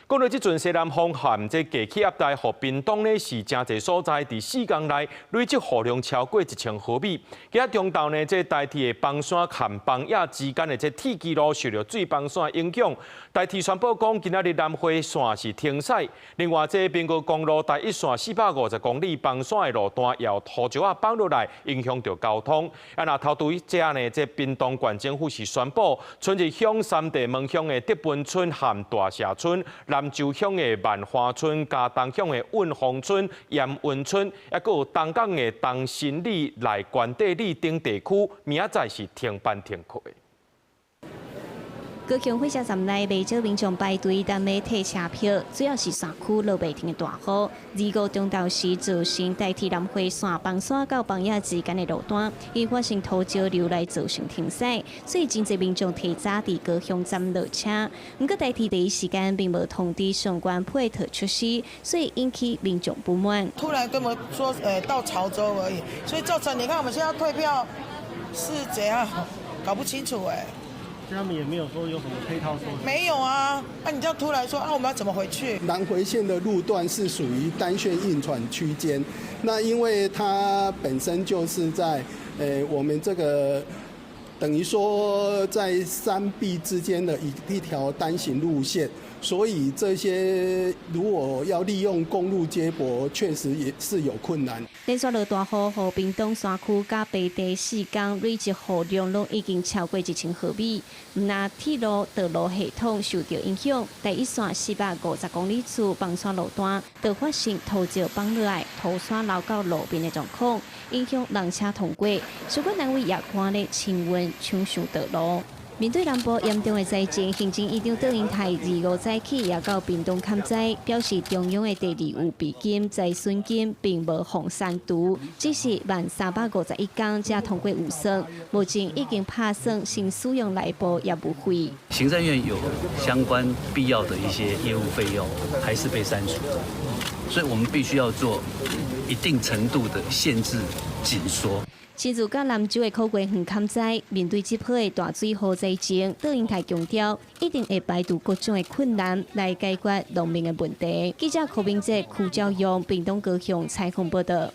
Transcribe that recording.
講到這陣西南風和這低氣壓帶，予屏東呢是誠濟所在，佇4工內累積雨量超過1000毫米。今仔中晝呢，這台鐵的枋山和枋野之間的這鐵枝路受著水崩山影響，台鐵宣布講，今仔日南迴線是停駛。另外，這屏高公路台一線450公里枋山的路段，也有土石仔崩落來，影響著交通。啊，若頭拄仔呢，這屏東縣政府是宣布，春日鄉三地門鄉的德本村和大社村、南州鄉的萬華村、佳冬鄉的穩豐村、鹽運村，抑閣有東港的東新里、內關地里等地區，明仔載是停班停課的。高雄火車站內袂少民眾排隊等欲退車票，主要是山區落袂停的大雨。二五中晝時造成台鐵南迴線枋山到枋野之間的路段，因發生土石流來造成停駛，所以真濟民眾提早佇高雄站落車。毋過台鐵第一時間並無通知相關配套設施，所以引起民眾不滿。突然跟我們說，到潮州而已，所以造成你看我們現在退票是怎樣，搞不清楚哎。他們也沒有說有什麼配套措施。沒有啊，那你這樣突然說啊，我們要怎麼回去？南迴線的路段是屬於單線運轉區間，那因為它本身就是在我們這個等於說在山壁之間的一條單行路線，所以這些如果要利用公路接駁，確實也是有困難。連續落大雨，予屏東山區佮平地4工累積雨量攏已經超過1000毫米，毋但鐵路道路系統受著影響，台一線450公里處枋山路段，就發生土石崩落來、土山流到路邊的狀況，影響人車通過。相關單位也趕咧清運搶修道路。面對南部嚴重的災情，行政院長卓榮泰二五早起也到屏東勘災，表示中央的第二預備金、災損金並無予刪除，只是慢351工才通過預算，目前已經拍算先使用內部業務費。行政院有相關必要的一些業務費用，還是被刪除，所以我們必須要做一定程度的限制緊縮。親自到南州的苦瓜園勘災，面對這波的大水雨災情，卓榮泰強調，一定會排除各種的困難來解決農民的問題。記者柯明哲、邱兆勇，屏東高雄採訪報導。